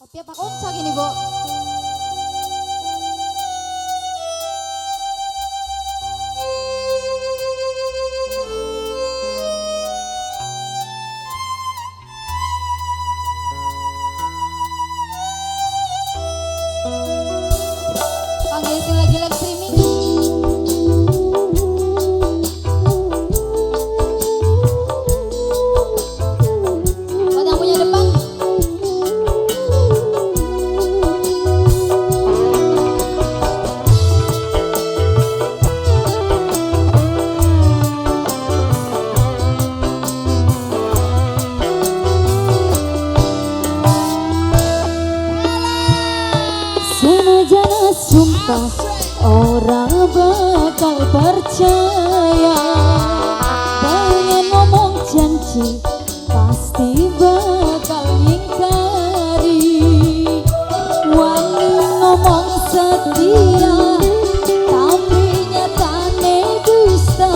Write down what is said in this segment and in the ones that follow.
Kopi apa konco gini, Bu? Panggil si lagi live streaming. Buat yang punya depan. Senajan sumpah ora bakal percaya, pengen ngomong janji pasti bakal ngingkari. Wani ngomong setia tapi nyatane dusta,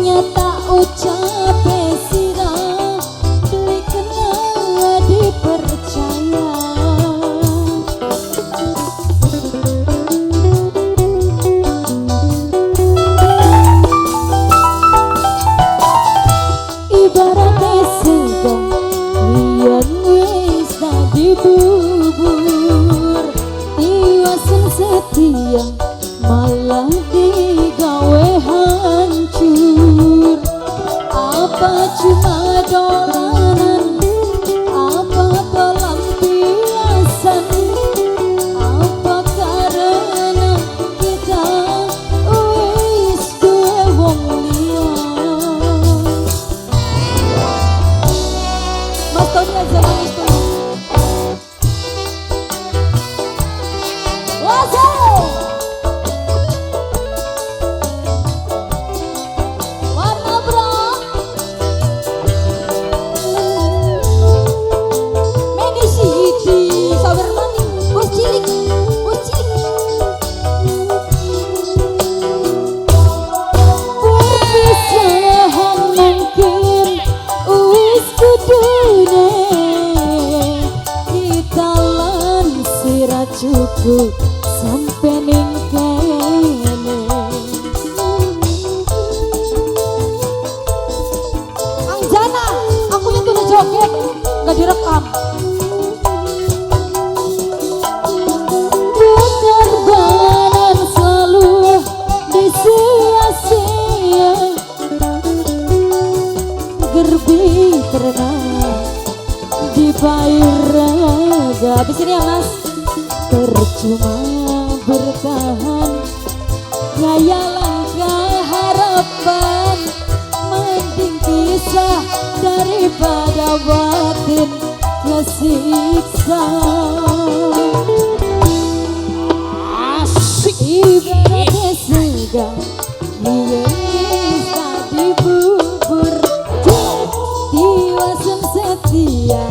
nyata ucape sira beli kena dipercaya. Ibaratnya sega yen wis dadi bubur, tiwasen setia malah digawe hancur. Apa cuma dolanan, apa pelampiasan, apa karena kita wis duwe wong liya? Mas Tony aja nangis tuh. Wase! Warna bro. Meni siji sawer maning bos cilik, bos cilik. Perpisahan mungkin wis kudune, kita lan sira cukup sampe ning kene. Anjana, aku yang tuh joget, nggak direkam. Pengorbanan selalu disia-sia, gerbi pernah dibayar raga. Habis ini ya Mas. Percuma bertahan, gaya langkah harapan, mending pisah daripada batin kesiksa. Asik. Ibaratnya sega yen wis dadi bubur, tiwasen setia.